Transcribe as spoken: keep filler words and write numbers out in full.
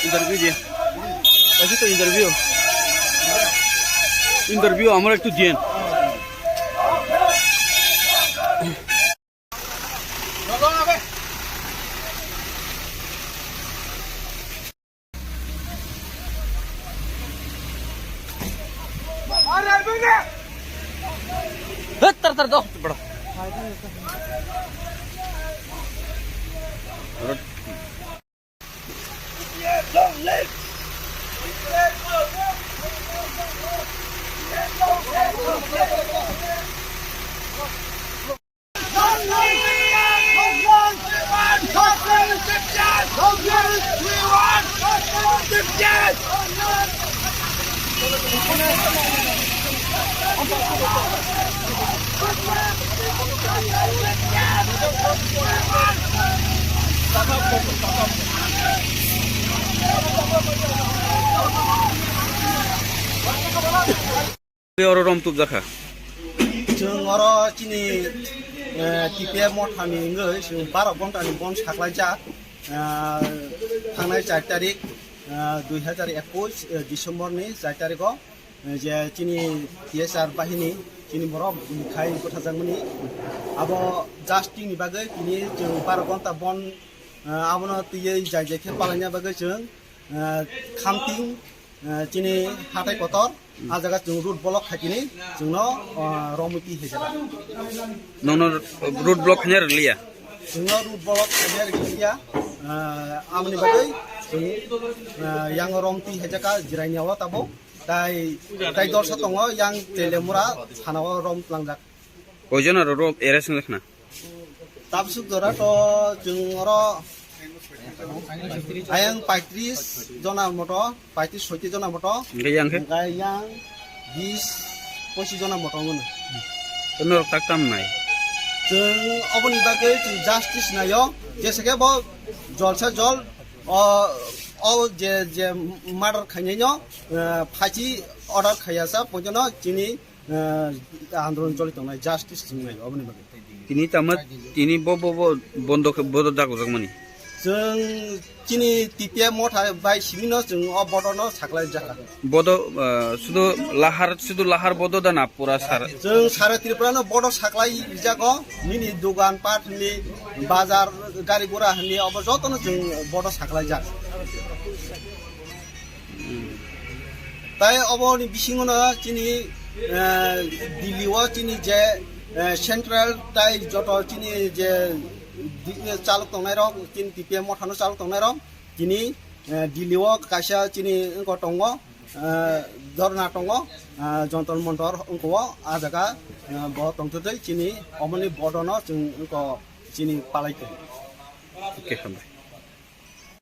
Interview diyen. Así to interview. Interview amar ektu diyen. Tar tar do. Oro rom tubjakha. Chwng oro chini, eh, T P F mothani wngwi chwng baro ghontani bon saklaijak, eh, thangnai char tarik, eh, dui hazar ekush, eh, December ni char tarik o, eh, je chini T S R bahini chini borok khai bwtharjakmani abo justice ni bagwi tini chwng baro ghonta bon, eh, abono twiwi jai jai khe palaina bagwi chwng, eh, Khamting, eh, chini hatai kotor, ah jaga chwng road block khaitini chwngno, ah, romwi twi hai jaga. Nono road block khaina rwliya? Chwngno road block khaina rwliya, ah, amoni bagwi chwng, ah, yang rom twi hai jaga jiraini oro tabuk. Tai, tai dorsa tongo yang Telemura thanao rom tlangjak. Koijon aro ro arrest wngkha na? Tabsuk jora to chwng oro ayang paitris jona moto, paitris soiti jona moto. Hingke yang khe? Hingke yang bis posi jona moto ngono. Norok tak tam nai? Chwng oboni bagwi chwng justice naio, jesa khe bo jolsa jol o, o je, je murder khainai no, eh, phachi order khaiya sa pojono chini eh, andolon choli tongnai, justice chwng nai oboni bagwi. Tini tamo, tini bo, bo, bo bondo khe, bodo dagojak mani. Chwng chini T P F motha bai simino chwng o bodono saklai jakha. Bodo, eh, sudu lahar, sudu lahar bodo da na pura sar? Chwng sara Tripura no bodo saklai jago, nini dogan pat hwnli, bazar, gari gura hwnli obo jotono chwng bodo saklai jak. Tai oboni bisingono chini, eh, Delhi o chini je, eh, central tai joto chini je di-, eh, chalok tongnai rok, chini T P F mothano chalok tongnai rok, chini, eh, Delhi o kaisa chini wngko tongo, eh, dhorna tongo, eh, Jantar Mantar wngko o, ah jaga, eh, bo tongtwtwi chini oboni bodono chwng wngko chini palai tongo. Okay, hambai.